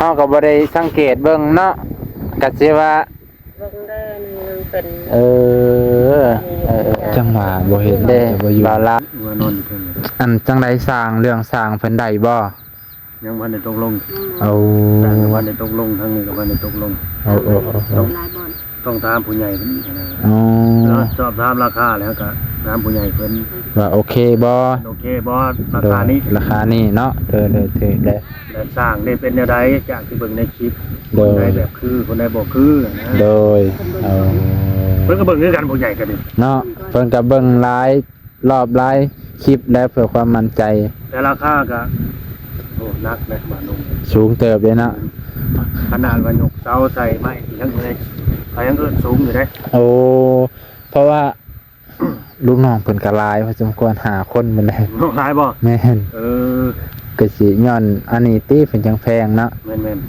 ເຮົາກໍບໍ່ໄດ້ສັງເກດເບິ່ງເນາະ ກໍຊິວ່າ ເບິ່ງເດີ ມັນເປັນ ເອີ ເອີ ເອີ ຈັງຫວະບໍ່ເຫັນ ເດ້ ຈະບໍ່ຢູ່ ບ່າວລາວ ວ່ານອນຢູ່ເທິງ ອັນ ຈັ່ງໃດ ສ້າງ ເລື່ອງສ້າງເພິ່ນໄດ້ບໍ່? ຍັງບໍ່ທັນໄດ້ຕົກລົງ ອືມ ໂອ້ ສ້າງຍັງບໍ່ທັນໄດ້ຕົກລົງ ທາງນີ້ກໍບໍ່ທັນໄດ້ຕົກລົງ ໂອ້ ໂອ້ ໂອ້ ຕ້ອງ ຫຼາຍບ່ອນ ຕ້ອງຖາມຜູ້ໃຫຍ່ເພິ່ນອີກນະ ອໍ ເນາະ ສອບຖາມລາຄາແລ້ວກໍຖາມຜູ້ໃຫຍ່ເພິ່ນ ວ່າໂອເຄບໍ່ ໂອເຄບໍ່ ລາຄານີ້ ໂດຍ ລາຄານີ້ເນາະ ໂດຍ ໂດຍ ຖືກແລ້ວ ແລະສ້າງນີ້ເປັນແນວໃດ ຈາກທີ່ເບິ່ງໃນຄລິບ ໂດຍ ຄົນໃດແບບຄື ຄົນໃດບໍ່ຄືນະ ໂດຍ ເອີ ເພິ່ນກໍເບິ່ງຄືກັນ ຜູ້ໃຫຍ່ກໍດີເນາະ ເພິ່ນກໍເບິ່ງຫຼາຍ ລອບຫຼາຍຄລິບແລ້ວ ເພື່ອຄວາມໝັ້ນໃຈ ແຕ່ລາຄາກໍ ໂອ້ ໜັກແຫຼະ ບາດນີ້ ສູງເຕີບເດ້ເນາະ ຂະໜາດວ່າຍົກເສົາໃສ່ໄມ້ ຍັງເອີຍ ກໍຍັງເອີ້ນສູງຢູ່ເດ້ ໂອ້ ເພາະວ່າລູກນ້ອງເພິ່ນກໍຫຼາຍພໍສົມຄວນ ຫ້າຄົນພຸ້ນແຫຼະ ລູກນ້ອງຫຼາຍບໍ່? ແມ່ນ ເອີ ກໍຊິຍ້ອນອັນນີ້ຕິ ເພິ່ນຈັ່ງແພງເນາະ ແມ່ນ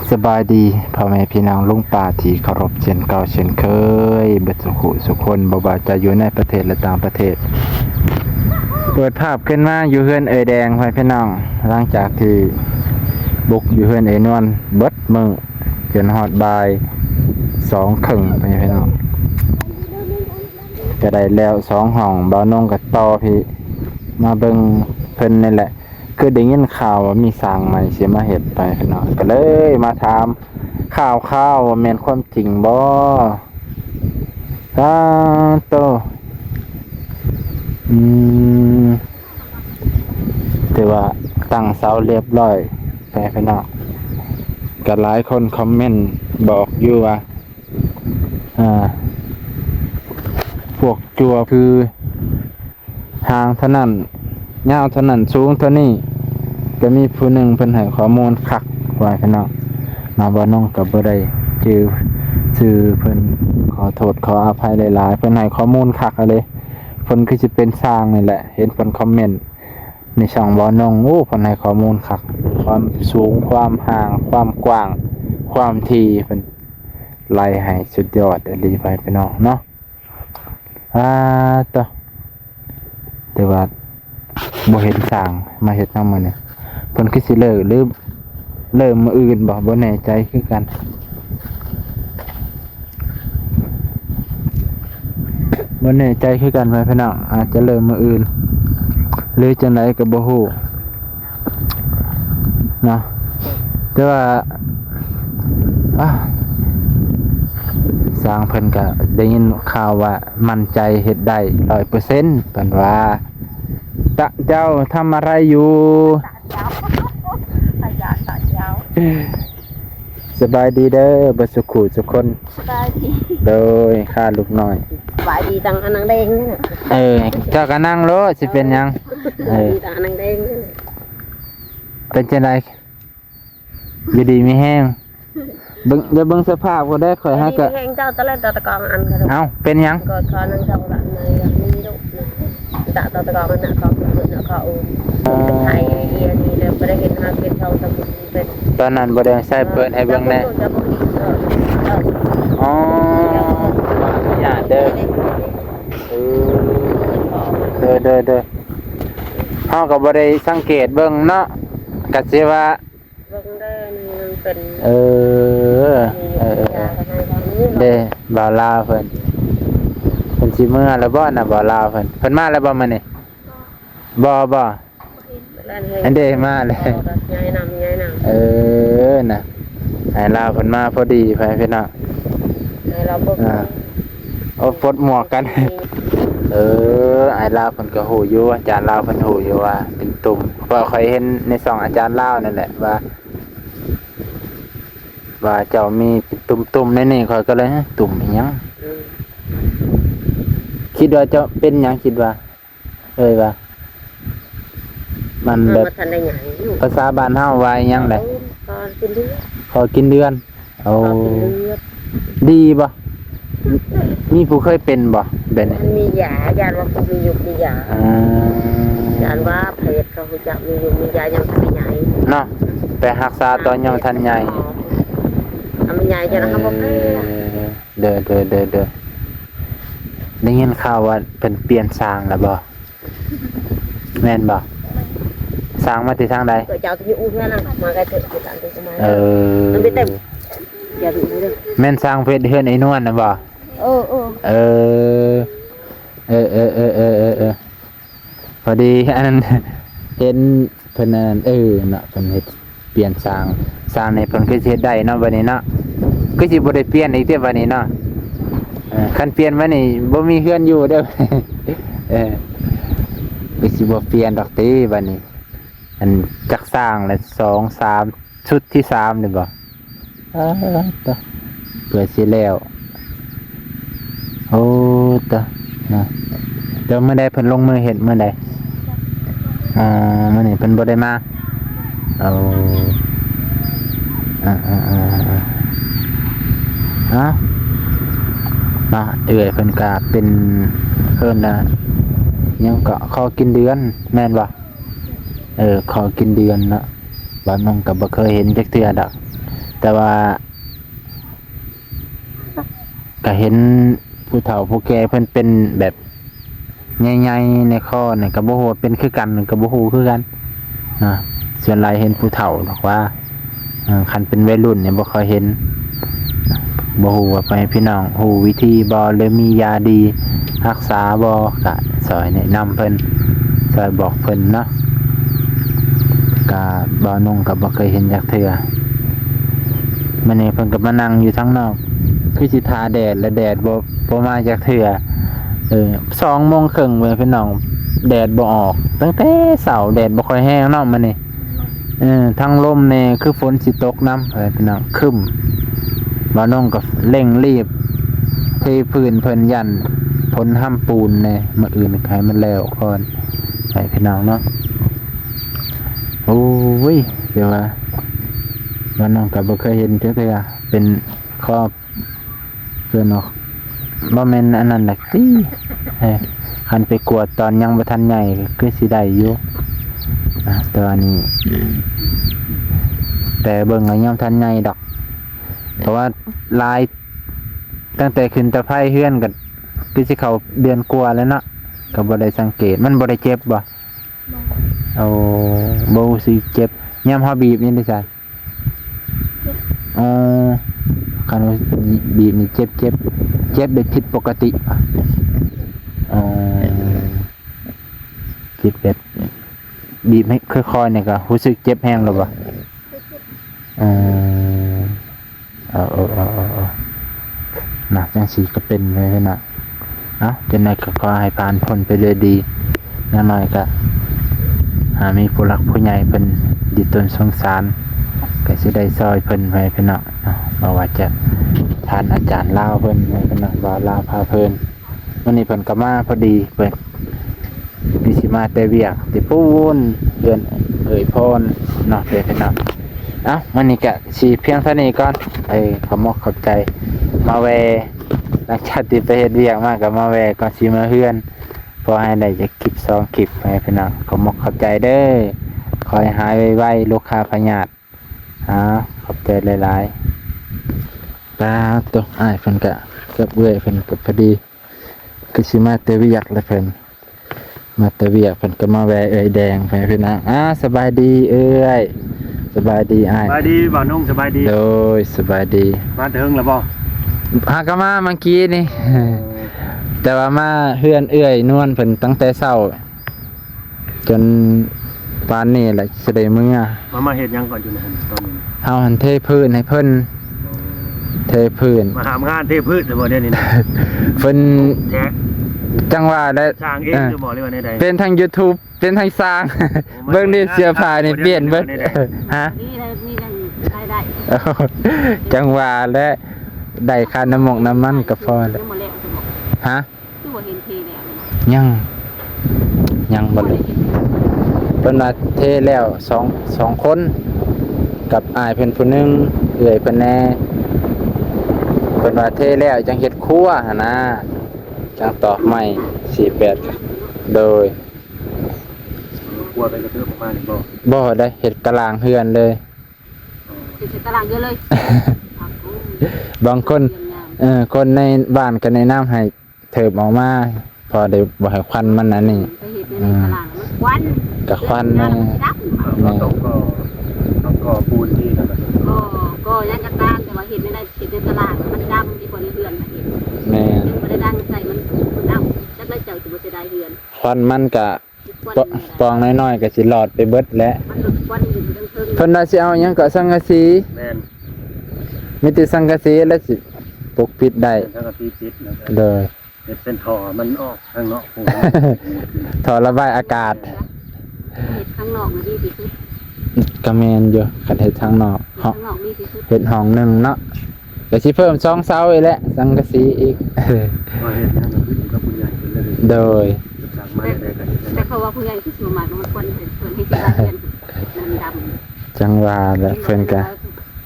ໆ. ສະບາຍດີພໍ່ແມ່ພີ່ນ້ອງລຸງປ້າທີ່ເຄົາລົບ ເຊັ່ນເກົ່າເຊັ່ນເຄີຍ ເບິດສູ່ຜູ້ສູ່ຄົນ ບໍ່ວ່າຈະຢູ່ໃນປະເທດ ແລະ ຕ່າງປະເທດ. ເປີດພາບຂຶ້ນມາຢູ່ເຮືອນເອື້ອຍແດງ ພໍ່ແມ່ພີ່ນ້ອງ ຫຼັງຈາກທີ່ບຸກຢູ່ເຮືອນເອື້ອຍນວນເບິດມື້ ຈົນຮອດບ່າຍສອງເຄິ່ງ ພໍ່ແມ່ພີ່ນ້ອງ ກໍໄດ້ແລ້ວສອງຫ້ອງ ບ່າວນົງກໍຕໍ່ພີ້ ມາເບິ່ງເພິ່ນນີ້ແຫຼະ ຄືໄດ້ຍິນຂ່າວວ່າມີສ້າງໃໝ່ຊິມາເຮັດ ໄປພີ່ນ້ອງ ກໍເລີຍມາຖາມຂ່າວໆ ວ່າແມ່ນຄວາມຈິງບໍ່? ສາທຸ ອືມ ຖືວ່າຕັ້ງເສົາລຽບຮ້ອຍ ໄປພີ່ນ້ອງ ກໍຫຼາຍຄົນຄອມເມັນບອກຢູ່ວ່າ ອ່າ ພວກຈົວຄື ຫ່າງເທົ່ານັ້ນ ຍາວເທົ່ານັ້ນ ສູງເທົ່ານີ້ ກໍມີຜູ້ໜຶ່ງເພິ່ນໃຫ້ຂໍ້ມູນຄັກ ວ່າຊັ້ນເນາະ ເນາະ ບ່າວນົງກໍບໍ່ໄດ້ຈື່ຊື່ເພິ່ນ ຂໍໂທດຂໍອະໄພຫຼາຍໆ ເພິ່ນໃຫ້ຂໍ້ມູນຄັກອີ່ຫຼີ ເພິ່ນຄືຊິເປັນຊ່າງນີ້ແຫຼະ ເຫັນເພິ່ນຄອມເມັນໃນຊ່ອງບ່າວນົງ ໂອ້ ເພິ່ນໃຫ້ຂໍ້ມູນຄັກ ຄວາມສູງ ຄວາມຫ່າງ ຄວາມກວ້າງ ຄວາມຖີ່ ເພິ່ນໄລ່ໃຫ້ສຸດຍອດອີ່ຫຼີ ໄປພີ່ນ້ອງເນາະ. ອາ ໂຕ ແຕ່ວ່າບໍ່ເຫັນຊ່າງມາເຮັດນຳມື້ນີ້ ເພິ່ນຄືຊິເລີກ ຫຼື ເລີ່ມມື້ອື່ນບໍ່ ບໍ່ແນ່ໃຈຄືກັນ ບໍ່ແນ່ໃຈຄືກັນ ພີ່ນ້ອງ ອາດຈະເລີ່ມມື້ອື່ນ ຫຼື ຈັ່ງໃດກໍບໍ່ຮູ້ ເນາະ ແຕ່ວ່າ ອາ ຊ່າງເພິ່ນກະໄດ້ຍິນຂ່າວວ່າໝັ້ນໃຈເຮັດໄດ້ຮ້ອຍເປີເຊັນ ເພິ່ນວ່າ. ຕະເຈົ້າທຳອະໄລຢູ່? ຕະເຈົ້າ ຕະເຈົ້າ ສະບາຍດີເດີ ເບິດສຸຂູສຸຄົນ ສະບາຍດີ ໂດຍ ຂ້າລູກນ້ອຍ ສະບາຍດີທາງອັນນາງແດງນີ້ນະ ເອີ ເຈົ້າກໍນັ່ງໂລດ ຊິເປັນຫຍັງ ເອີ ສະບາຍດີທາງອັນນາງແດງນີ້ນະ ເປັນຈັ່ງໃດ ຢູ່ດີມີແຮງ ເບິ່ງ ຢ່າເບິ່ງສະພາບກໍໄດ້ ຂ້ອຍຫາກະ ຢູ່ດີມີແຮງເຈົ້າຕະແລະຕະກອງອັນກໍໄດ້ ເອົ້າ ເປັນຫຍັງ ກໍຂໍນັ່ງເຈົ້າລະໃນນີ້ລູກນະ ຕະຕະກອງອັນນະ ຂອງເພິ່ນນະ ຂໍໂອນ ເອີ ໄທເອີຍນີ້ແລ້ວບໍ່ໄດ້ເຮັດຫາເຮັດເຊົາຕະ ຕອນນັ້ນບໍ່ໄດ້ໃຊ້ ເປີດໃຫ້ເບິ່ງແດ່ ເອີ ອໍ ຂໍອະນຸຍາດເດີ ເອີ ໂດຍ ໂດຍ ໂດຍ ເຮົາກໍບໍ່ໄດ້ສັງເກດເບິ່ງເນາະ ກໍຊິວ່າ ເບິ່ງເດີ ມັນເປັນ ເອີ ເອີ ເອີ ເອີ ເດ້ ບ່າວລາວເພິ່ນ ເພິ່ນຊິເມືອແລ້ວບໍ່ນະ ບ່າວລາວເພິ່ນ ເພິ່ນມາແລ້ວບໍ່ມື້ນີ້ ບໍ່ ບໍ່ ອັນເດ ມາແລ້ວ ເອີ ນະ ອ້າຍລາວເພິ່ນມາພໍດີ ພໍ່ແມ່ພີ່ນ້ອງ ອ້າຍລາວບໍ່ ອ່າ ໂອ້ ປົດໝວກກັນ ເອີ ອ້າຍລາວເພິ່ນກໍຮູ້ຢູ່ ອາຈານລາວເພິ່ນຮູ້ຢູ່ວ່າເປັນຕຸ່ມ ເພາະຂ້ອຍເຫັນໃນຊ່ອງອາຈານລາວນັ້ນແຫຼະວ່າ ວ່າເຈົ້າມີເປັນຕຸ່ມໆ ໃນນີ້ ຂ້ອຍກໍເລີຍ ຕຸ່ມອີ່ຫຍັງ ເອີ ຄິດວ່າເຈົ້າເປັນຫຍັງ ຄິດວ່າ ເອີຍວ່າ ມັນແບບ ເອີ ບໍ່ທັນໄດ້ຫຍັງຢູ່ ພາສາບ້ານເຮົາວ່າອີ່ຫຍັງແຫຼະ ຂໍກິນເດືອນ ຂໍກິນເດືອນ ໂອ້ ຂໍກິນເລືອດ ດີບໍ່? ມີຜູ້ເຄີຍເປັນບໍ່ແບບນີ້? ມັນມີຢາ ຢ້ານວ່າບໍ່ມີຢູກມີຢາ ອ່າ ຢ້ານວ່າເພດເຂົາຮູ້ຈັກມີຢູກມີຢາ ຍັງທັນໄດ້ໃຫຍ່ເນາະ ໄປຮັກສາຕອນຍັງບໍ່ທັນໃຫຍ່ ຖ້າມັນໃຫຍ່ຈະນະ ເອີ ເຮົາບໍ່ເຄີຍ ເດີ ເດີ ເດີ ເດີ. ໄດ້ຍິນຂ່າວວ່າເພິ່ນປ່ຽນຊ່າງແລ້ວບໍ່? ແມ່ນບໍ່? ຊ່າງມາແຕ່ທາງໃດ? ເຈົ້າກໍຢູ່ອູ້ເຮືອນນະ ມາໄກເຕີບຢູ່ຕາມທີ່ມາ. ເອີ ມັນໄປເຕັມ ຢ່າໄປອູ້ເດີ. ແມ່ນຊ່າງເຮັດເຮືອນໄອ້ນວນນະບໍ່? ເອີ ເອີ ເອີ ເອີ ພໍດີອັນນັ້ນ ເຫັນເພິ່ນອັນນັ້ນ ເອີເນາະ ເພິ່ນເຮັດປ່ຽນຊ່າງ ຊ່າງນີ້ເພິ່ນຄືຊິເຮັດໄດ້ເນາະ ບັດນີ້ເນາະ ຄືຊິບໍ່ໄດ້ປ່ຽນອີກຕິບັດນີ້ເນາະ. ເອີ ຄັນປ່ຽນມານີ້ບໍ່ມີເຮືອນຢູ່ເດີ້. ເອີ ຄືຊິບໍ່ປ່ຽນດອກຕິບັດນີ້. ອັນຈັກຊ່າງລະ ສອງ ສາມ ຊຸດທີສາມນີ້ບໍ່? ອ້າ ຕະ ເພື່ອຊິແລ້ວ. ໂອ້ ຕະ ນະ ແຕ່ມື້ໃດເພິ່ນລົງມືເຮັດ ມື້ໃດ? ອ່າ ມື້ນີ້ເພິ່ນບໍ່ໄດ້ມາ. ເອົາ ອ່າໆໆ ເອົາ ເນາະ ເອື້ອຍເພິ່ນກະເປັນ ເອີ້ນວ່າຫຍັງເກາະ ຂໍກິນເດືອນ ແມ່ນບໍ່? ເອີ ຂໍກິນເດືອນເນາະ. ບ່າວນົງກໍບໍ່ເຄີຍເຫັນຈັກເທື່ອດອກ ແຕ່ວ່າກໍເຫັນຜູ້ເຖົ້າຜູ້ແກ່ເພິ່ນເປັນແບບໃຫຍ່ໆ ໃນຄໍນີ້ ກໍບໍ່ຮູ້ວ່າເປັນຄືກັນ ກໍບໍ່ຮູ້ຄືກັນເນາະ. ສ່ວນຫຼາຍເຫັນຜູ້ເຖົ້າດອກວ່າ ເອີ ຄັນເປັນໄວລຸ້ນນີ້ບໍ່ຄ່ອຍເຫັນ. ບໍ່ຮູ້ວ່າພໍ່ແມ່ພີ່ນ້ອງຮູ້ວິທີບໍ່ ຫຼືມີຢາດີຮັກສາບໍ່ ກະຊ່ອຍແນະນຳເພິ່ນ ຊ່ອຍບອກເພິ່ນເນາະ. ກະບ່າວນົງກໍບໍ່ເຄີຍເຫັນຈັກເທື່ອ. ມື້ນີ້ເພິ່ນກໍມານັ່ງຢູ່ທາງນອກ ຄືຊິຖ້າແດດ ແລະແດດບໍ່ ບໍ່ມາຈັກເທື່ອ. ເອີ ສອງໂມງເຄິ່ງເວີຍພີ່ນ້ອງ ແດດບໍ່ອອກ ຕັ້ງແຕ່ເຊົ້າແດດບໍ່ຄ່ອຍແຮງເນາະມື້ນີ້. ເອີ ທັງລົມແດ່ ຄືຝົນຊິຕົກນຳ ເອີ ພີ່ນ້ອງ ຄຶ້ມ. ບ່າວນົງກໍເລັ່ງລີບເທພື້ນເພິ່ນ ຢ້ານຝົນຮຳປູນແດ່ ມື້ອື່ນໃຫ້ມັນແລ້ວກ່ອນ ໃຫ້ພີ່ນ້ອງເນາະ. ໂອ້ຍ ແຕ່ວ່າບ່າວນົງກໍບໍ່ເຄີຍເຫັນຈັກເທື່ອ ເປັນຄອບ ເພິ່ນເນາະ ບໍ່ແມ່ນອັນນັ້ນແຫຼະຕິ. ເອີ ຄັນໄປກວດຕອນຍັງບໍ່ທັນໃຫຍ່ກໍຄືຊິໄດ້ຢູ່ນະ ແຕ່ວ່ານີ້ ແຕ່ເບິ່ງແລ້ວຍັງບໍ່ທັນໃຫຍ່ດອກ ເພາະວ່າຫຼາຍ ຕັ້ງແຕ່ຂຶ້ນຕາໄຟເຮືອນກໍຄືຊິເຂົ້າເດືອນກວ່າແລ້ວເນາະ ກໍບໍ່ໄດ້ສັງເກດ. ມັນບໍ່ໄດ້ເຈັບບໍ່? ບໍ່. ໂອ້ ບໍ່ຮູ້ສຶກເຈັບ ຍາມເຮົາບີບນີ້ເດ້ຊະ? ອໍ ຄັນວ່າບີບນີ້ເຈັບ ເຈັບ ເຈັບແບບຜິດປົກກະຕິ. ອໍ ເຈັບແບບບີບໃຫ້ຄ່ອຍໆ ນີ້ກໍຮູ້ສຶກເຈັບແຮງແລ້ວບໍ່? ອໍ ເອີ ເອີ ເອີ ເອີ ເອີ ນະ ຈັ່ງຊີ້ກໍເປັນໄປເນາະ. ເອົ້າ ຈັ່ງໃດກໍຂໍໃຫ້ຜ່ານພົ້ນໄປດ້ວຍດີ ຢ່າງໜ້ອຍກໍຫາມີຜູ້ຫຼັກຜູ້ໃຫຍ່ເພິ່ນດີຕົນສົງສານ ກໍຊິໄດ້ຊ່ອຍເພິ່ນໄປພີ່ນ້ອງເນາະ. ບໍ່ວ່າຈະທ່ານອາຈານລາວເພິ່ນ ພີ່ນ້ອງ ບ່າວລາວພາເພີນ ມື້ນີ້ເພິ່ນກໍມາພໍດີ ເພິ່ນຄືຊິມາແຕ່ວຽກທີ່ພຸ້ນ ເຮືອນເອື້ອຍພອນເນາະ ເພື່ອນພີ່ນ້ອງ. ເອົ້າ ມື້ນີ້ກະຊິພຽງເທົ່ານີ້ກ່ອນ. ເອີ ຂອບມົກຂອບໃຈ ມາແວ່ ຫຼັງຈາກທີ່ໄປເຮັດວຽກມາ ກະມາແວ່ກ່ອນຊິເມືອເຮືອນ ພໍໃຫ້ໄດ້ຈັກຄລິບສອງຄລິບ ໃຫ້ພີ່ນ້ອງ. ຂອບມົກຂອບໃຈເດີ້ ຂໍໃຫ້ຫາຍໄວໆ ໂລຄາພະຍາດ. ອາ ຂອບໃຈຫຼາຍໆ. ປາດໂທ້ ອ້າຍເພິ່ນກະກັບເອື້ອຍເພິ່ນກໍພໍດີ ຄືຊິມາແຕ່ວຽກແຫຼະເພິ່ນ ມາແຕ່ວຽກ ເພິ່ນກໍມາແວ່ເອື້ອຍແດງ ພໍ່ແມ່ພີ່ນ້ອງ. ອາ ສະບາຍດີເອື້ອຍ ສະບາຍດີອ້າຍ. ສະບາຍດີບ່າວນົງ ສະບາຍດີ. ໂດຍ ສະບາຍດີ. ມາແຕ່ເຖິງແລ້ວບໍ່? ຫາກໍມາເມື່ອກີ້ນີ້ ແຕ່ວ່າມາເຮືອນເອື້ອຍນວນເພິ່ນຕັ້ງແຕ່ເຊົ້າ ຈົນປານນີ້ແຫຼະຊິໄດ້ເມືອ. ມາ ມາເຮັດຫຍັງກ່ອນຢູ່ໃນຫັ້ນຕອນນີ້? ເຮົາຫັ້ນເທພື້ນໃຫ້ເພິ່ນ. ໂອ້ ເທພື້ນ. ມາຫາມງານເທພື້ນແລ້ວບໍ່ດຽວນີ້ນະ? ເພິ່ນ ແທ້ ຈັ່ງວ່າແຫຼະ ສ້າງເອງ ເອີ ຫຼືບໍ່ ຫຼືວ່າແນວໃດ? ເປັນທັງ YouTube ເປັນທັງຊ່າງ. ໂອ້ ເບິ່ງນີ້ເສື້ອຜ້ານີ້ປ່ຽນເບິດ. ຮະ? ມີໄດ້ ມີໄດ້ລາຍໄດ້. ຈັ່ງວ່າແຫຼະ ໄດ້ຄ່ານ້ຳມົກນ້ຳມັນກໍພໍແລ້ວ. ຍັງບໍ່ແລ້ວ ຮະ? ຄືບໍ່ເຫັນເທແລ້ວ? ຍັງ ຍັງບໍ່ ບໍ່ໄດ້ເຫັນ. ເພິ່ນວ່າເທແລ້ວສອງ ສອງຄົນ ກັບອ້າຍເພິ່ນຜູ້ໜຶ່ງ ເອື້ອຍເພິ່ນແດ່. ເພິ່ນວ່າເທແລ້ວຈັ່ງເຮັດຄົວຫັ້ນນາ ຈັ່ງຕອກໄມ້ສີ່ແປດ. ໂດຍ. ຄົວເປັນກະເຕີບອອກມານີ້ບໍ່? ບໍ່ໄດ້ ເຮັດຕາລາງເຮືອນເລີຍ. ເຮັດຕາລາງເຮືອນເລີຍ. ບາງຄົນ ເອີ ຄົນໃນບ້ານກໍແນະນຳໃຫ້ ເທີບອອກມາ ພໍໄດ້ບໍ່ໃຫ້ຄວັນມັນອັນນີ້. ໄປເຮັດໃນຕະຫຼາງມັນຄວັນ ກະຄວັນ ເຮືອນມັນຊິດັບ. ແມ່ນ ເຮົາກໍ ເຮົາກໍປູນທີ່ນັ້ນນະ ກໍ ກໍຍັງກະຕາມ ແຕ່ວ່າເຮັດໃນ ເຮັດໃນຕະຫຼາງມັນດຳ ດີກວ່າໃນເຮືອນນະ. ແມ່ນ ບໍ່ໄດ້ດັງໃສ່ມັນ ມັນເອົາ ຈັກແລ້ວເຈົ້າຊິບໍ່ເສຍດາຍເຮືອນ. ຄວັນມັນກະ ຄວັນ ປ- ປອງນ້ອຍໆ ກໍຊິລອດໄປເບິດແຫຼະ. ມັນລົດຄວັນຢູ່ເທິງໆ. ເພິ່ນວ່າຊິເອົາຫຍັງເກາະ ສັງກະສີ. ແມ່ນ ມີແຕ່ສັງກະສີແລ້ວຊິປົກປິດໄດ້. ແມ່ນ ສັງກະສີປິດນະ. ໂດຍ ເຮັດເປັນທໍ່ມັນອອກທາງນອກພຸ້ນ ທໍ່ລະບາຍອາກາດ. ເຮັດທາງນອກນະດີທີ່ສຸດ. ກໍແມ່ນຢູ່ ຄັນເຮັດທາງນອກ ເຮັດທາງນອກດີທີ່ສຸດ ເຮັດຫ້ອງໜຶ່ງເນາະ. ກໍຊິເພີ່ມສອງເສົາອີກແຫຼະ ສັງກະສີອີກ. ວ່າເຮັດຫຍັງກໍຂຶ້ນຢູ່ກັບຜູ້ໃຫຍ່ເພິ່ນເລີຍ. ໂດຍ ສັ່ງມາແນວໃດກໍເຮັດແນວນັ້ນ. ແຕ່ເຂົາວ່າຜູ້ໃຫຍ່ຄືຊິບໍ່ມັກ ມັນຄວັນເພິ່ນ ເພິ່ນໃຫ້ຊິວ່າເຮືອນມັນດຳ. ຈັ່ງວ່າແຫຼະ ເພິ່ນກໍ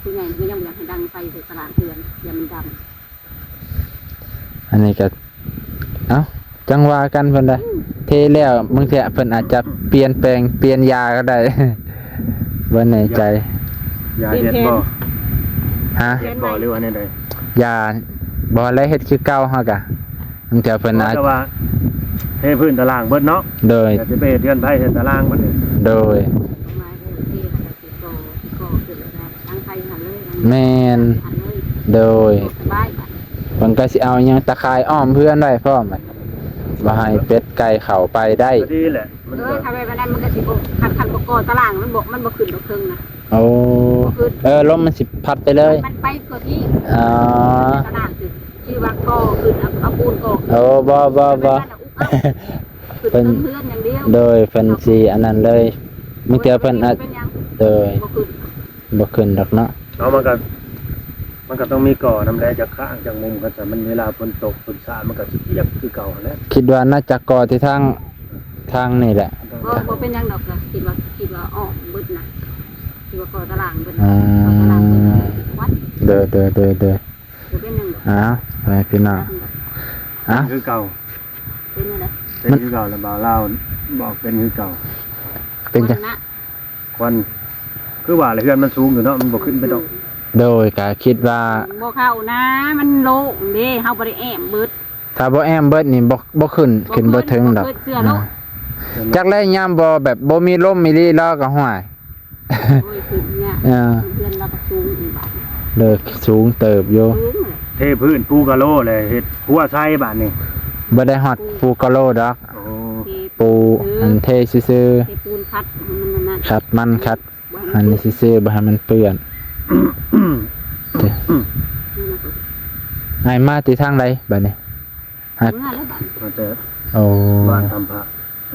ຜູ້ໃຫຍ່ກໍຍັງບໍ່ຢາກໃຫ້ດັງໄຟໃສ່ຕະຫຼາງເຮືອນ ຢ້ານມັນດຳ. ອັນນີ້ກໍ ເອົ້າ ຈັ່ງວ່າກັນເພິ່ນໄດ໋. ເທແລ້ວບາງເທື່ອເພິ່ນອາດຈະປ່ຽນແປງ ປ່ຽນຢາກໍໄດ້ ບໍ່ແນ່ໃຈ. ຢາເຮັດບໍ່? ຮະ? ເຮັດບໍ່ ຫຼືວ່າແນວໃດ? ຢາ ບໍ່ແລະ ເຮັດຄືເກົ່າເຮົາກະ ບາງເທື່ອເພິ່ນອາດ ແຕ່ວ່າເທພື້ນຕະຫຼາງເບິດເນາະ. ໂດຍ ກໍຊິໄປເຮັດເຮືອນໄຜເຮືອນຕະຫຼາງບັດນີ້. ໂດຍ ແມ່ນ ໂດຍ ເພິ່ນກໍຊິເອົາຫຍັງຕາຂ່າຍອ້ອມເຮືອນໄວ້ພ້ອມ ບໍ່ໃຫ້ເປັດໄກ່ເຂົ້າໄປໄດ້. ກໍດີແຫຼະ ມັນ ເອີ ກໍ ຄັນແບບນັ້ນມັນກໍຊິບໍ່ ຄັນ ຄັນບໍ່ກໍ່ຕະຫຼາງ ມັນບໍ່ ມັນບໍ່ຂຶ້ນດອກເທິງນະ. ໂອ້ ບໍ່ຂຶ້ນ ເອີ ລົມມັນຊິພັດໄປເລີຍ ມັນໄປຕົວທີ່ ອໍ ຕະຫຼາງຄື ທີ່ວ່າກໍ່ຂຶ້ນ ເອົາ ເອົາປູນກໍ່. ໂອ້ ບໍ່ ບໍ່ ບໍ່ ເພິ່ນ ເພິ່ນເຮືອນຢ່າງດຽວ. ໂດຍ ເພິ່ນຊິອັນນັ້ນເລີຍ ບາງເທື່ອເພິ່ນອາດ ເປັນຫຍັງ ໂດຍ ບໍ່ຂຶ້ນ ບໍ່ຂຶ້ນດອກເນາະ. ເອົາ ມັນກໍ ມັນກໍຕ້ອງມີກໍ່ນຳແຫຼະ ຈາກຂ້າງຈາກມຸມ ຄັນຊັ້ນມັນເວລາຝົນຕົກຝົນສາດ ມັນກໍຊິປຽກຄືເກົ່າຫັ້ນແຫຼະ. ຄິດວ່າໜ້າຈະກໍ່ທີ່ທາງ ທາງນີ້ແຫຼະ. ບໍ່ ບໍ່ເປັນຫຍັງດອກ ຄິດວ່າ ຄິດວ່າອ້ອມເບິດນະ ຄິດວ່າກໍ່ຕະຫຼາງເບິດນະ. ອືມ ກໍ່ຕະຫຼາງເບິດນະ ວັດ. ໂດຍ ໂດຍ ໂດຍ ໂດຍ ບໍ່ເປັນຫຍັງດອກ. ອ້າວ ພໍ່ແມ່ພີ່ນ້ອງ ອ້າວ ຄືເກົ່າ ເປັນຈັ່ງໃດ? ເປັນຄືເກົ່າ ແລ້ວບ່າວລາວບອກເປັນຄືເກົ່າ. ເປັນຈັ່ງ ຄວັນນະ ຄວັນ ຄືວ່າແຫຼະ ເຮືອນມັນສູງຢູ່ເນາະ ມັນບໍ່ຂຶ້ນໄປດອກ. ໂດຍ ກະຄິດວ່າ ບໍ່ເຂົ້ານະ ມັນໂລ່ງເດ້ ເຮົາບໍ່ໄດ້ແອ້ມເບິດ. ຖ້າບໍ່ແອ້ມເບິດນີ້ ບໍ່ ບໍ່ຂຶ້ນ ບໍ່ຂຶ້ນ ຂຶ້ນບໍ່ເຖິງດອກ. ບໍ່ເປີດເສື້ອໂລດ. ອ່າ ຈັກແລຍາມບໍ່ ແບບບໍ່ມີລົມອີ່ຫຼີ ລາວກໍ ຫ້ວຍ ໂອ້ຍ ຂຶ້ນຍາກ. ເອີ ເຮືອນລາວກໍສູງອີກບາດ. ເດີ ສູງເຕີບຢູ່. ສູງແຫຼະ ເທພື້ນປູກະໂລແຫຼະ ເຮັດຄົວໃສ່ບາດນີ້. ບໍ່ໄດ້ຮອດປູກະໂລດອກ. ໂອ້ ເທ ປູ ເອີ ອັນເທຊື່ໆ ເທປູນຂັດໃຫ້ມັນນັ້ນ ຂັດມັນ ຂັດ ບໍ່ໃຫ້ມັນ ອັນນີ້ຊື່ໆ ບໍ່ໃຫ້ມັນເປື້ອນ. ອ້າຍມາແຕ່ທາງໃດບາດນີ້? ຮະ? ເມືອແລ້ວບາດນີ້ ມາແຕ່ ໂອ້ ບ້ານທຳພະ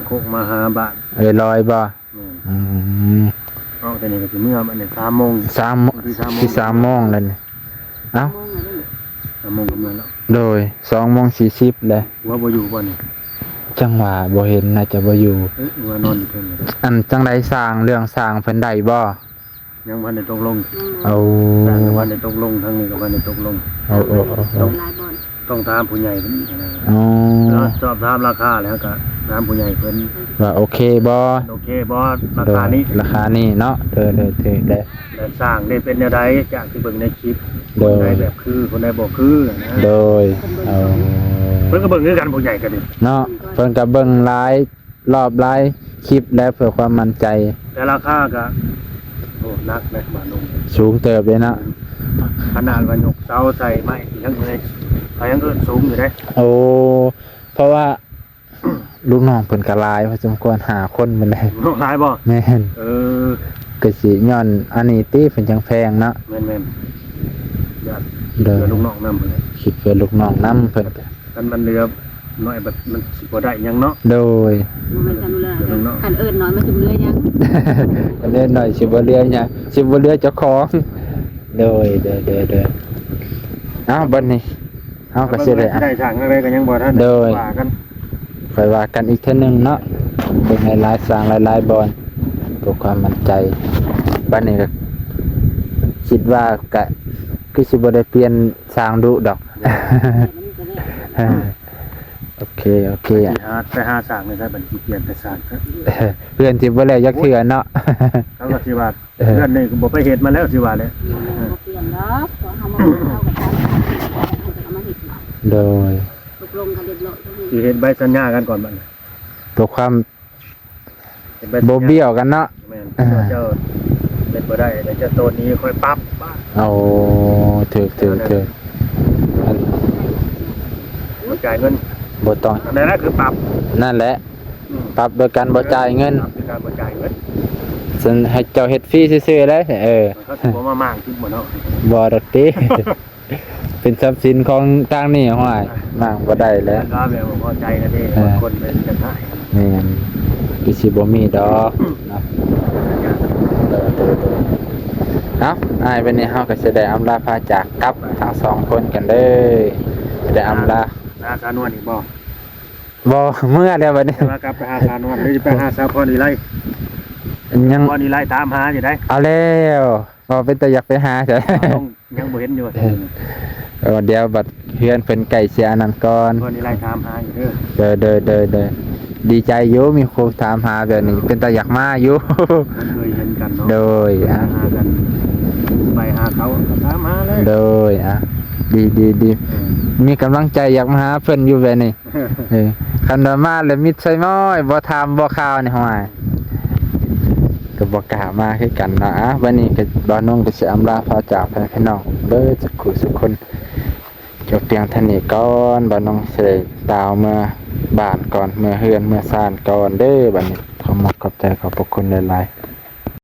ໂຄກມະຫາບາດ ເອີ ລອຍບໍ່? ແມ່ນ ອືມ ອອກແຕ່ນີ້ກໍຊິເມືອ ອັນນີ້ ສາມໂມງ ສາມໂມງ ຊິສາມໂມງແລ້ວນີ້. ເອົ້າ ສາມໂມງກໍເມືອແລ້ວ. ໂດຍ ສອງໂມງສີ່ສິບແລ້ວ. ຜົວບໍ່ຢູ່ບໍ່ນີ້? ຈັ່ງຫວະ ບໍ່ເຫັນ ໜ້າຈະບໍ່ຢູ່. ເອີ ວ່ານອນຢູ່ເທິງ. ອັນ ຈັ່ງໃດ ສ້າງ ເລື່ອງສ້າງເພິ່ນໄດ້ບໍ່? ຍັງບໍ່ທັນໄດ້ຕົກລົງ. ໂອ້ ສ້າງຍັງບໍ່ທັນໄດ້ຕົກລົງ ທາງນີ້ກໍບໍ່ທັນໄດ້ຕົກລົງ. ໂອ້ ໂອ້ ຕ້ອງ ຕ້ອງຖາມຜູ້ໃຫຍ່ເພິ່ນອີກນະ. ອໍ ເນາະ ສອບຖາມລາຄາແລ້ວກໍຖາມຜູ້ໃຫຍ່ເພິ່ນວ່າໂອເຄບໍ່? ໂອເຄບໍ່? ລາຄານີ້ ໂດຍ ລາຄານີ້ເນາະ. ໂດຍ ໂດຍ ຖືກແລ້ວ. ແລ້ວສ້າງນີ້ເປັນແນວໃດ? ຈາກທີ່ເບິ່ງໃນຄລິບ ໂດຍ ຄົນໃດແບບຄື ຄົນໃດບໍ່ຄືນະ. ໂດຍ ເອີ ເພິ່ນກໍເບິ່ງຄືກັນ ຜູ້ໃຫຍ່ກໍດີເນາະ. ເພິ່ນກໍເບິ່ງຫຼາຍ ລອບຫຼາຍຄລິບແລ້ວ ເພື່ອຄວາມໝັ້ນໃຈ. ແຕ່ລາຄາກໍ ໂອ້ ໜັກເດ້ ບາດນີ້ ສູງເຕີບເດ້ເນາະ. ຂະໜາດວ່າຍົກເສົາໃສ່ໄມ້ ຍັງເອີຍ ກໍຍັງເອີ້ນສູງຢູ່ເດ້. ໂອ້ ເພາະວ່າລູກນ້ອງເພິ່ນກໍຫຼາຍພໍສົມຄວນ ຫ້າຄົນພຸ້ນເດ້. ລູກນ້ອງຫຼາຍບໍ່? ແມ່ນ ເອີ ກໍຊິຍ້ອນອັນນີ້ຕິ ເພິ່ນຈັ່ງແພງເນາະ. ແມ່ນໆ ຢ້ານ ໂດຍ ເພື່ອລູກນ້ອງນຳເພິ່ນ ຄິດເພື່ອລູກນ້ອງນຳເພິ່ນ. ຄັນມັນເຫຼືອໜ້ອຍບັດມັນຊິບໍ່ໄດ້ຫຍັງເນາະ. ໂດຍ ບໍ່ແມ່ນຄັນເຫຼືອ ຄັນເອີ້ນໜ້ອຍມັນຊິບໍ່ເຫຼືອຫຍັງ? ຄັນເອີ້ນໜ້ອຍຊິບໍ່ເຫຼືອຫຍັງ? ຊິບໍ່ເຫຼືອເຈົ້າຂອງ. ໂດຍ ໂດຍ ໂດຍ ໂດຍ. ເອົ້າ ບັດນີ້ເຮົາກໍຊິໄດ້ ໄດ້ສ້າງທາງໃດກໍຍັງບໍ່ທັນ ໂດຍ ວ່າກັນ ຄ່ອຍວ່າກັນອີກເທື່ອໜຶ່ງເນາະ. ເບິ່ງຫຼາຍໆ ສ້າງຫຼາຍໆບ່ອນ ເພື່ອຄວາມໝັ້ນໃຈ. ບັດນີ້ກໍຄິດວ່າກະຄືຊິບໍ່ໄດ້ປ່ຽນສ້າງດຸດອກ. ໂອເຄ ໂອເຄ ໄປຫາ ໄປຫາສ້າງໃນໃສ ບັດນີ້ປ່ຽນໄປສ້າງ ເຮືອນທີ່ບໍ່ແລ້ວຈັກເທື່ອເນາະ. ເຂົາກໍຊິວ່າ ເອີ ເຮືອນນີ້ກໍບໍ່ໄປເຮັດມາແລ້ວ ຊິວ່າແຫຼະ. ບໍ່ປ່ຽນດອກ ເພາະເຮົາມາ ເຮົາກໍ ເຮົາກໍເອົາມາເຮັດ. ໂດຍ ຕົກ ລົງກັນຮຽບຮ້ອຍກໍມີ ຊິເຮັດໃບສັນຍາກັນກ່ອນບັດນີ້ ເພື່ອຄວາມ ເຮັດໃບສັນຍາ ບໍ່ບ້ຽວກັນເນາະ. ແມ່ນ ອ່າ ເຈົ້າເຮັດບໍ່ໄດ້ ແລ້ວເຈົ້າໂຕນໜີ ຂ້ອຍປັບ. ໂອ້ ຖືກ ຖືກ ຖືກ ບໍ່ຈ່າຍເງິນ ບໍ່ຕ້ອງ ອັນນັ້ນແຫຼະຄືປັບ ນັ້ນແຫຼະ ອືມ ປັບໂດຍການບໍ່ຈ່າຍເງິນ ປັບໂດຍການບໍ່ຈ່າຍເງິນ ຊັ້ນໃຫ້ເຈົ້າເຮັດຟຣີຊື່ໆເລີຍ. ເອີ ເຂົາຊິບໍ່ມາມ້າງກິນບໍ່ເນາະ? ບໍ່ດອກຕິ ເປັນຊັບສິນຂອງທາງນີ້ ຫ້ວຍ ມ້າງບໍ່ໄດ້ແຫຼະ ແລ້ວກໍແບບບໍ່ພໍໃຈກັນເດ້ ເອີ ບາງຄົນເປັນຈັງໄດ້. ແມ່ນ ຄືຊິບໍ່ມີດອກເນາະ. ເອີ ໂດຍໆ ເອົາ ອ້າຍ ບັດນີ້ເຮົາກໍຊິໄດ້ອຳລາພາຈາກກັບທັງສອງຄົນກັນເດີ ໄດ້ອຳລາ ລາສາວນວນອີກບໍ່? ບໍ່ ເມືອແລ້ວບັດນີ້ ວ່າກັບໄປຫາສາວນວນ ຫຼືໄປຫາສາວພອນວິໄລ? ຍັງ ພອນວິໄລຕາມຫາຢູ່ໃດ. ເອົາແລ້ວ ວ່າເປັນຕາຢາກໄປຫາແທ້ ຍັງບໍ່ເຫັນຢູ່. ເອີ ດຽວບັດເຮືອນເພິ່ນໃກ້ຊິອັນນັ້ນກ່ອນ ເພິ່ນໄດ້ຖາມຫາຢູ່ເດີ. ໂດຍໆ ດີໃຈຢູ່ ມີຄົນຖາມຫາແບບນີ້ ເປັນຕາຢາກມາຢູ່ ເຄີຍເຫັນກັນເນາະ. ໂດຍ ໄປຫາກັນ ໄປຫາເຂົາກໍຖາມຫາເລີຍ. ໂດຍ ອ່ະ ດີໆໆ ເອີ ມີກຳລັງໃຈຢາກມາຫາເພິ່ນຢູ່ແບບນີ້. ເອີ ຄັນວ່າມາແລ້ວມິດໃສ່ໝ້ອຍ ບໍ່ຖາມບໍ່ຂ່າວນີ້ ຫ້ວຍ ກໍບໍ່ກ້າມາຄືກັນເນາະ. ອ່າ ວັນນີ້ກໍບ່າວນົງກໍຊິອຳລາພາຈາກພີ່ນ້ອງເບິດສຸຂູສຸຄົນ ຈົບພຽງເທົ່ານີ້ກ່ອນ. ບ່າວນົງຊິໄດ້ຕ່າວເມືອບ້ານກ່ອນ ເມືອເຮືອນເມືອຊານກ່ອນເດີ. ບັດນີ້ຂໍຂອບໃຈຂອບພະຄຸນຫຼາຍໆ.